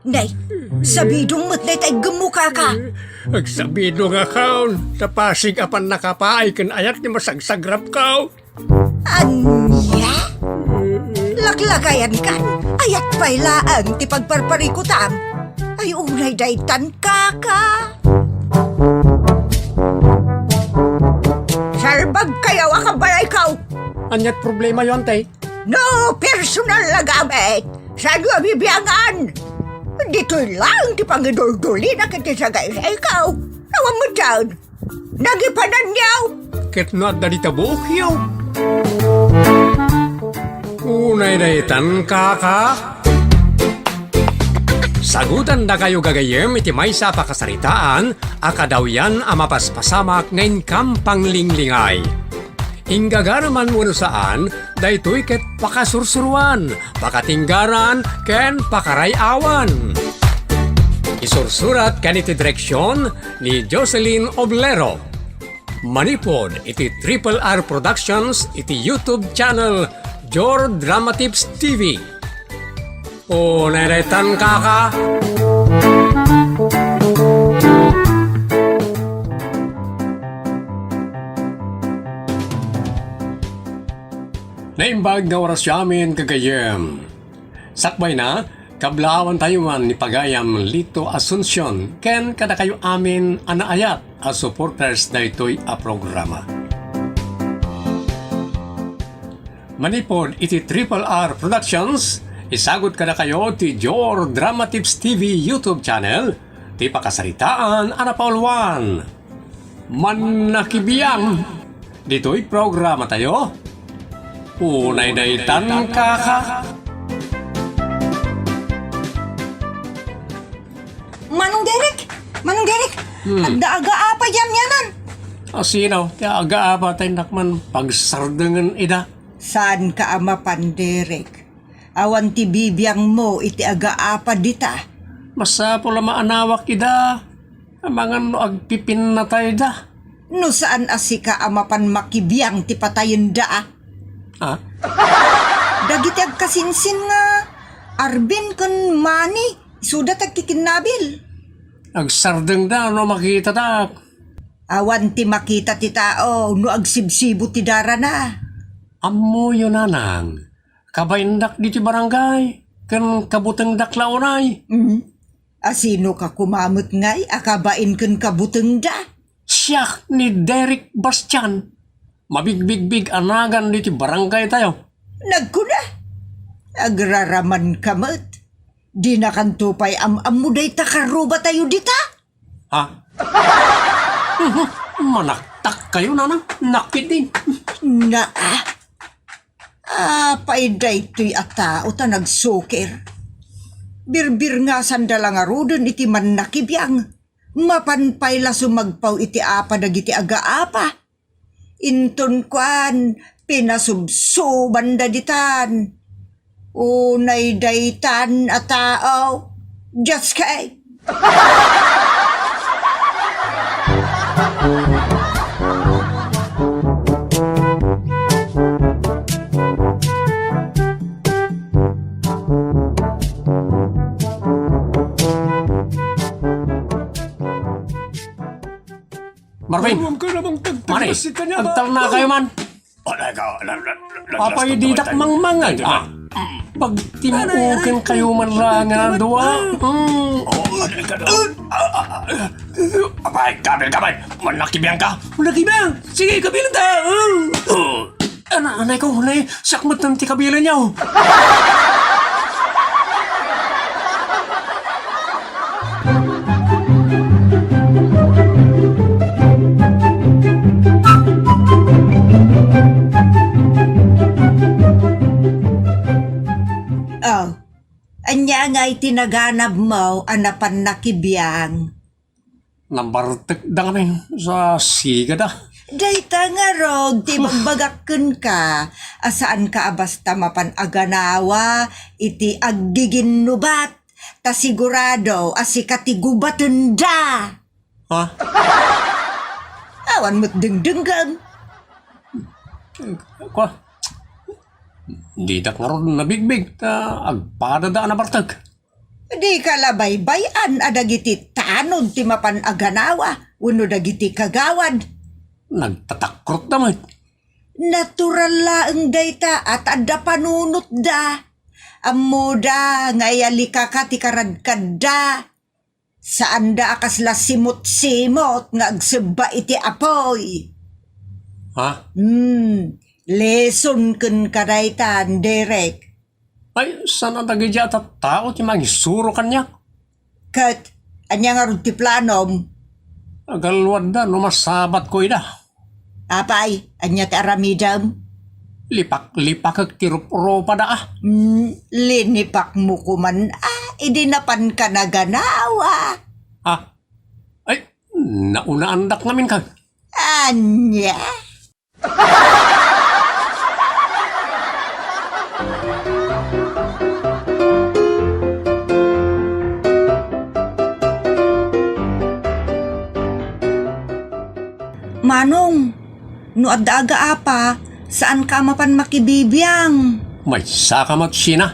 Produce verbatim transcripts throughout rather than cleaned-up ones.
Nay, sabidong met dayta iggemmo, kaka. Agsabidong a kaon, ta pasig a pannakapaay ken ayat ti masagsagrapko. Ania? Laklakayankan, ayat pay laeng ti pagparparikutam. Ay, unay daytan, kaka. Salbagkayo a kabalayko. Ania't problemayo, ante? No personal a gamit, saanyo a bibiangan? Ditoy laeng ti pangiduldulina ket ti sagaysayko. Awan met daan. Nagipananyo. Ket no adda dita buokyo. Unay daytan, kaka. Sagutandakayo gagayyem iti maysa a pakasaritaan a kadawyan a mapaspasamak nga inkam panglinglingay. Inggagaraman wenno saan, daytoy ket pakasursuroan, pakatinggaran, ken pakaray-awan. Isursurat ken iti direksion ni Jocelyn Oblero. Manipud iti Triple R Productions iti YouTube channel Jor Dramatips T V. O, nairetan, kaka. Naimbag nga orasyo amin, gagayyem. Sakbayna, kablaawantayo man ni pagayam Lito Asuncion ken kadakayo amin a naayat a supporters daytoy a programa. Manipud iti Triple R Productions, isagut kadakayo ti Jor Dramatips T V YouTube channel, ti pakasaritaan a napauluan. Mannakibiang. Ditoy programatayo. Unay daytan, kaka. Manong Derek! Manong Derek! Hmm. Adda agaapa diay amianan? Asino ti agaapa ta innak man pagsardengen ida? Saanka a mapan, Derek. Awan ti bibiangmo iti agaapa dita. Masapul a maanawak ida. Amangan no agpipinnatayda. No saan a sika a mapan makibiang ti patayenda, a? Ah? Dagiti agkasinsin nga Arvin ken Manny, isuda ti agkikinnabil. Agsardengda no makitada. Awan ti makita ti tao no agsibsibut ti darana. Ammoyo, nanang, kabaindak ditoy barangay, ken kabutengdak la unay. Mm. Asinoka koma met ngay a kabain ken kabutengda? Siak ni Derek Bastian. Mabigbigbig a nagan ditoy barangaytayo. Nagkuna, agraramanka met. Dinakanto pay am-ammo dayta karrubatayo dita? Ha? Manaktakkayo, nanang? Nakit din. Naa. Apay daytoy a tao ta nagsukir? Birbirngasanda la ngaruden iti mannakibiang. Mapan pay la sumagpaw iti apa dagiti agaapa. Inton kuan, pinasubsubanda ditan. Unay daytan a tao. Just kay. Marvin! Mani, agtalnakayo man. Apay didak mangmangad, ah? Pagtimuken kayo man la nga dua. Hmm. Apay, kabil, kabil. Mannakibiang ka? Mannakibiang? Sige, kabilan ta. Hmm. Ana, anay ko, anay. Siak met ti kabilanyo. Oh, ania ngay ti naganabmo a napan nakibiang? Nabartekda ngamin sa sigada. Dayta ngarud ti ibagbagak kenka, a saanka a basta mapan aganawa iti aggiginnubat, ta sigurado a sika ti gubatenda. Ha? Awan met dengdengngem. Kua, didak ngarud nabigbig, ta agpadada a nabartek. Dika la baybay-an a dagiti tanod ti mapan a ganawa wenno dagiti kagawad. Nagtatakrotda met. Natural laeng dayta a ta adda panunotda. Ammoda nga iyalikaka ti karadkadda. Saanda a kasla simot-simot nga agsebba iti apuy. Ha? Hmm, lesson kenka daytan, Derek. Ay, saan a dagiti a tattao ti mangisuro kaniak? Ket, ania ngarud ti planom? Agalwadda no masabatko ida. Apay, ania ti aramidem? Lipak-lipakek ti rup-rupada, a. Hmm, linipakmo koman, a, idi napanka naganawa. Ha? Ay, naunaandak ngamin ka. Ania? Manong, no adda agaapa, saanka a mapan makibibiang. Maysaka met, Sheena.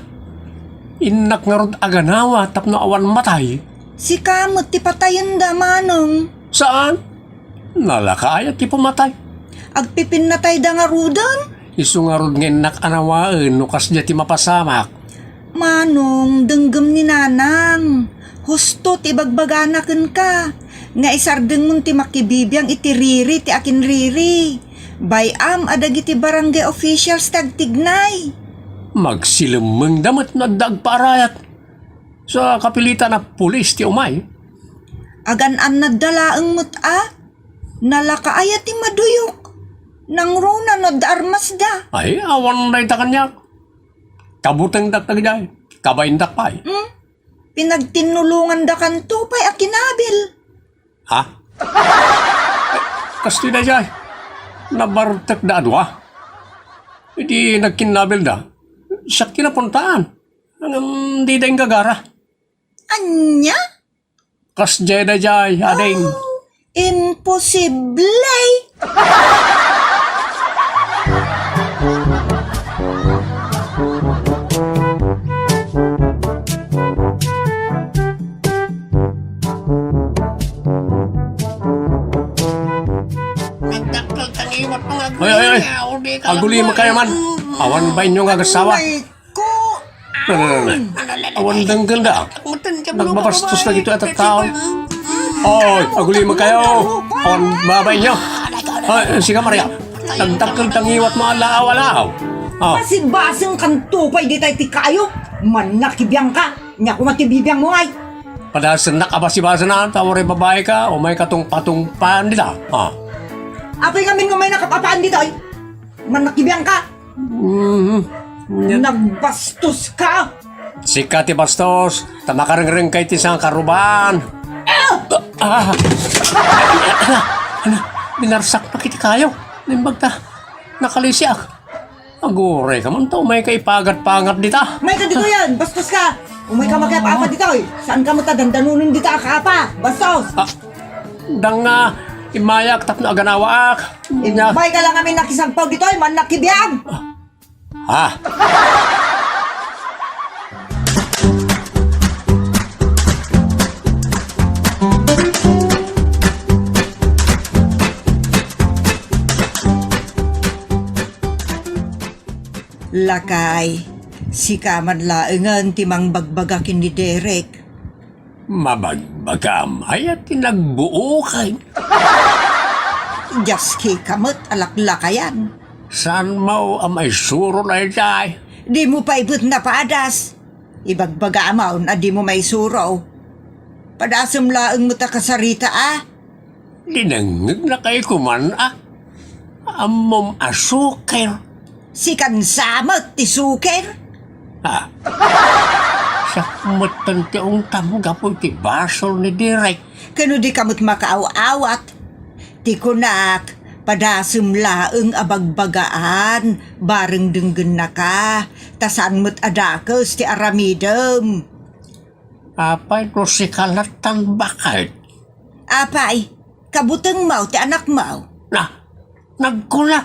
Innak ngarud a ganawa tapno awan matay. Sika met ti patayenda, Manong. Saan? Nalaka aya ti pumatay? Agpipinnatayda ngaruden? Isu ngarud nga innak a nawaen no kasdiay ti mapasamak. Manong, denggem ni Nanang. Husto ti ibagbagana kenka, nga isardengmon ti makibibiang iti riri ti akinriri. Bay-am a dagiti barangay officials ti agtignay. Magsilemmengda met no adda agpaarayat. Sa kapilitan a pulis ti umay. Agan-annadda laeng met a. Nalaka aya ti maduyok. Nangruna no adda armasda. Ay, awan dayta kaniak. Kabutengdak dagiti. Kabaindak pay. Hmm? Pinagtinnulongandakanto pay a kinabil. Ha? Kastoy daydiay. Nabartekda a dua. Idi nagkinnabilda, siak ti napuntaan. Ngem dida inggagara. Ania? Kasdiay daydiay, ading. Oh, imposible! Nagdakkel tangiwat mga Ay, ay, ay. Aguli kayo man. Awan ba inyong agasawa? Ay, Ko, Ano, ano, ano? Awan denggendak. Nagbabastos dagitoy a tattao. Oy, aguli man kayo. Awan babainyo. Ay, sika, Maria. Nagdakkel tangiwatmo a laaw-laaw. Oh. Basibasengkanto pay ditoy ti kayo. Mannakibiangka. Nia koma ti bibiangmo ay. Padasennak a basibasen a, ta uray babaika, umayka tungpatungpaan dita. Ah. Apay ngamin nga umaynaka paapaen ditoy? Mannakibiangka. Mhm. Nagbastoska! Sika ti bastos, ta makarengrengka iti sangkarubaan. Ah! Ah! Ala, ala, binarsaknak iti kayo. Naimbagta, nakalisiak. Agurayka man ta umayka ipagat-pangat dita. Umayka ditoyen, bastoska! Umayka makiapa ditoy. Saanka met a dandanonen dita a kaapa? Bastos! Ah, danga, immayak tapno aganawaak. Nia. Umayka la ngamin nakisagpaw ditoy, mannakibiang! Ah. Ha? Lakay, sika man laengen ti mangbagbaga ken ni Derek. Mabagbagam, aya ti nagbuoken? Diaskika met a laklakayan. Saanmo a maisuro daydiay? Dimo pay bet napadas. Ibagbagam a dimo maisuro. Padasem laeng met a kasarita a. Dinengngegnak ay kuman a. Ammom a suker. Sikan sa met ti suker? Ah. Siak metten ti ungtam gapu iti basol ni Direk. Ken no dika met makaaw-awat? Ti kunak, padasem laeng a bagbagaan, bareng denggennaka, ta saan met a dakes ti aramidem. Apay no sika lattan baket? Apay, kabutengmo ti anakmo? Na, nagkuna,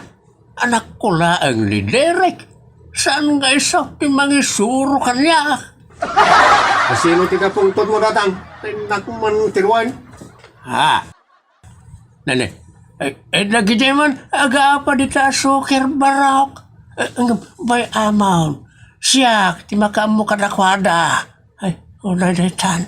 anakko laeng ni Derek. Saan nga isu ti mangisuro kaniak? Asino ti kapungtotmo, Tatang? Ay, naku man, tiruan. Ha? Nani? Eh, eh, dagiti man, agaapa dita a suker, barok. Eh, ngem, bay, amon. Siak, ti makaammo kadakuada. Ay, unay daytan.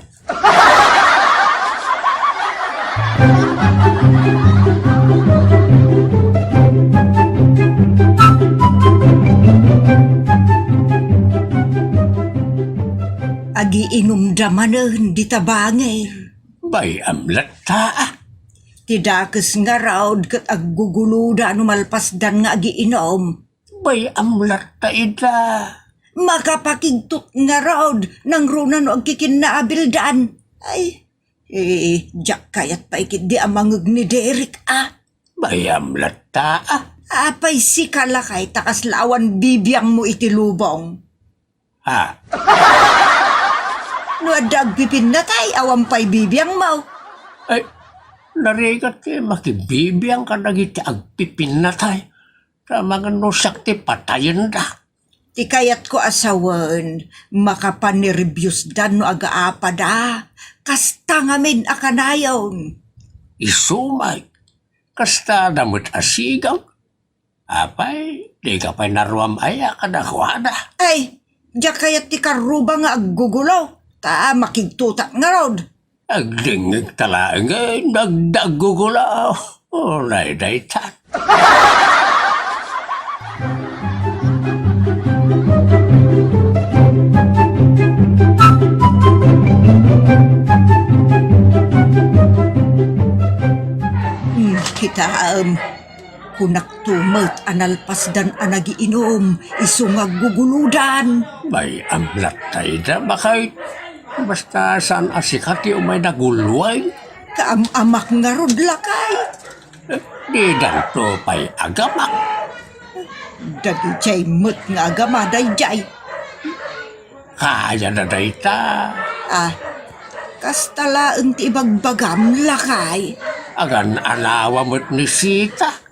Agiinumda manen dita bangir. Bay-am latta, a. Ti dakes ngarud ket agguguloda no malpasdan nga agiinum. Bay-am latta ida. Makapakigtot ngarud nangruna no agkikinnaabildan. Ay, eh, diak kayat pay ketdi a mangeg ni Derek, a. Bay-am latta, a. Apay sika lakay ta kasla awan bibiangmo iti lubong? Ha? No adda agpipinnatay, awan pay bibiangmo. Ay, narigat ti makibibiang kadagiti agpipinnatay. Ta mangan no siak ti patayenda. Ti kayatko a sawen, makapanerbiosdan no agaapada. Kasta ngamin a kanayon. Isu met, kasta da met a sigaw. Apay, dika pay naruam aya kadakuada? Ay, diak kayat ti karruba nga aggugulo, ta makigtotak ngarud. Agdingngegta laeng nga nagdaggugulo. Unay daytan. Hmm, kitaem. Kunakto met a nalpasdan a nagiinum, isu nga aggugulodan. Bay-am latta ida, baket. Basta saan a sika ti umay naguloy. Kaam-amak ngarud, lakay. Didanto pay agamak. Dagijay met nga agama dayjay. Kayana dayta. Ah, kasta laeng ti ibagbagam, lakay. Agan-anawa met ni Sita.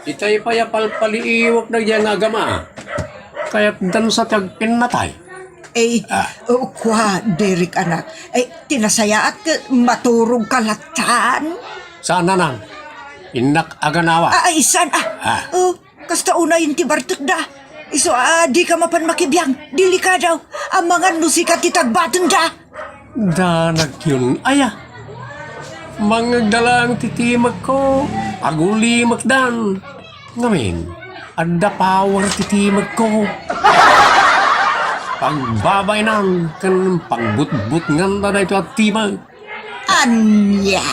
Itay pay a palpaliiwak daydiay nga agama. Kayatdan sa ti agpinnatay. Eh, ah, oh, kua, Derek, anak. Eh, ti nasayaat ket maturogka lattan. Saan, nanang? Innak aganawa. Ah, ay, saan, ah? Ah. Oh, kasta unayen ti bartekda. Isu a dika mapan makibiang, delikado. Amangan no sika ti tagbatenda. Danagyon aya. Mangngegda laeng ti timekko, agulimekdan. Ngamin, adda power ti timekko. Pagbabainan ken pagbutbutnganda daytoy a timek. Ania?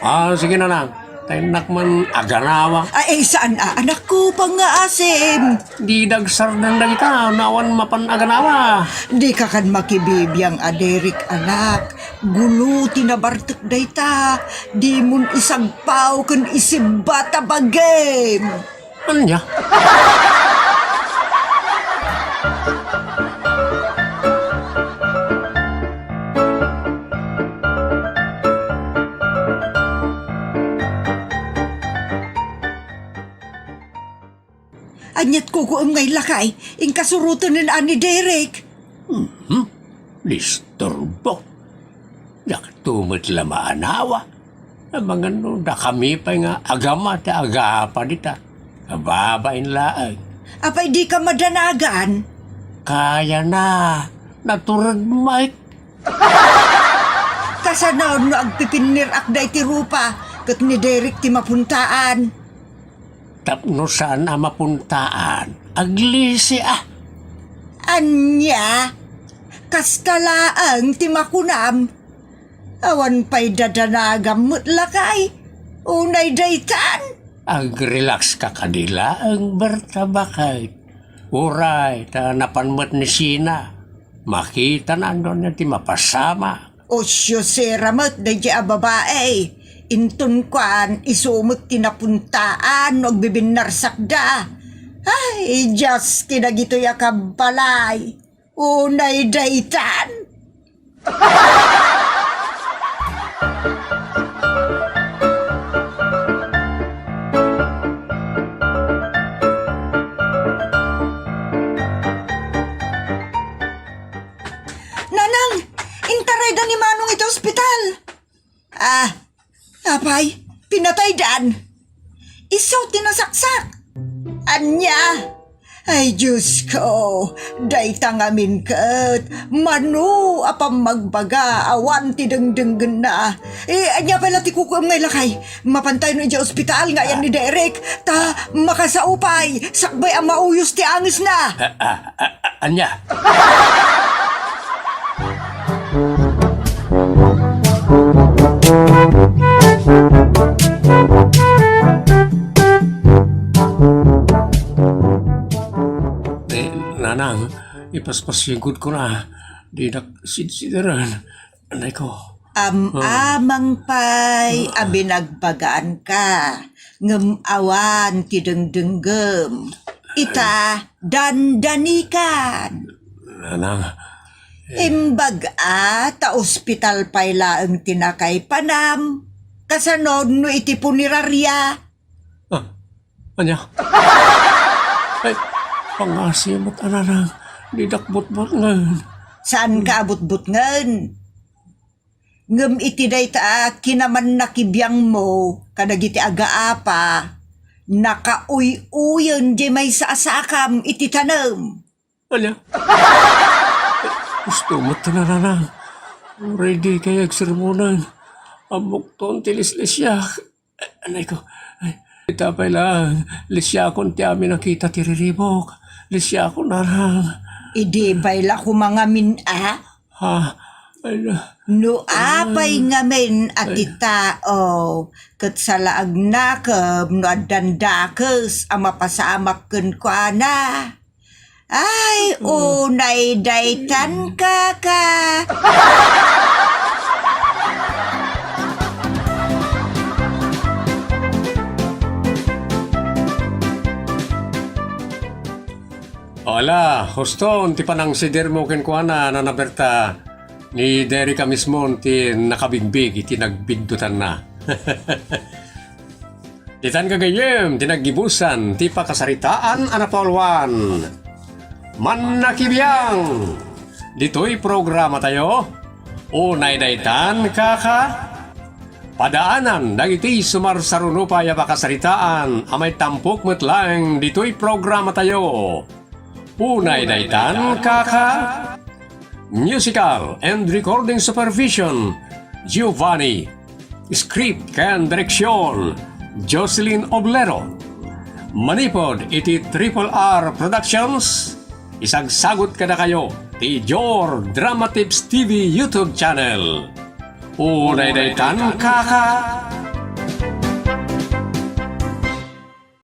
Ah, sige, nanang. Ta innak man aganawa. Ay, saan a, anakko, pangngaasim? Dida agsardan dagita, no awan mapan aganawa. Dika kan makibibiang a Derek, anak. Gulo ti nabartek dayta. Dimon isagpaw ken isibba ta bagim. Ania? Aniat kukuem ngay lakay, inkasuroten ni Derek. Mhm. Disturbo. Dakto met la maanawa. Amangan no dakami pay nga agama ti agapa dita. Ababain laeng. Apay dika madanagan? Kayana. Natured met. Kasano no agpipinnirak daytoy rupa ket ni Derek ti mapuntaan? Tapno saan a mapuntaan, aglisi a. Ania? Kasta laeng ti makunam? Awan pay dadanagam met lakay. Unay daytan. Agrelax ka kadi laeng, Berta, baket. Uray, ta napan met ni Sina. Makitana no ania ti mapasamak. Usio sera met daydiay a babai. Inton kuan, isu met ti napuntaan no agbibinnarsakda. Ay, Dios, ti dagitoy a kabbalay. Unay daytan. Nanang, Ay, da ni Manong iti ospital. Ah, apay, pinataydan. Isu ti nasaksak. Ania? Ay, Diyos ko, dayta ngamin ket mano a pammagbaga awan ti dengdenggenna. Eh, ania pay la ti kukuem nga ilakay? Mapantayno idiay ospital nga ayan ni Derek, ta makasao pay, sakbay a mauyos ti angisna. Ah, ah, ah, ah, ania? Eh, nanang, ipaspas yung gud ko na. Dinak sidsideren. Anay ko. Am-amang pay a binagbagaan ka, ngem awan ti dengdenggem. Ita, dandanikan. Nanang. Imbag a, ta ospital pay laeng ti nakaipanam. Kasano no iti punerarya? Ah, ania? Ay, pangasi met a nanang, didak butbutngen. Saan ka a butbutngen? Ngem iti dayta a kinamannakibiangmo kadagiti agaapa, nakauy-uyen diay maysa a sakam iti tanem. Ania? Gusto met ti nanang. Ready kay agsermonen. Ammokton ti lislisiak. Anay ko. Ay, ita pay laeng. Lisiakon ti amin a kita ti riribuk. Lisiakon, nanang. Idi pay la koma ngamin a? Ha? Ay, na. No apay ngamin a ti tao, ket salaagnakem no addan dakes a mapasamak kenkuana. Ay, unay daytan, kaka. Ala, huston ti panangsidirmo kenkuana, Nana Berta. Ni Derek a mismo ti nakabigbig iti nagbiddutanna. Ditan gagayyem ti naggibusan ti pakasaritaan a napauluan. Mannakibiang! Ditoy programatayo, unay daytan, kaka, padaanan dagiti sumarsaruno pay a pakasaritaan a maitampok met laeng ditoy programatayo. Unay daytan, kaka. Musical and recording supervision, Giovanni. Script ken direksyon, Jocelyn Oblero. Manipod iti Triple R Productions, isagsagut kadakayo ti Jor Drama Tips T V YouTube channel. Unay daytan, kaka.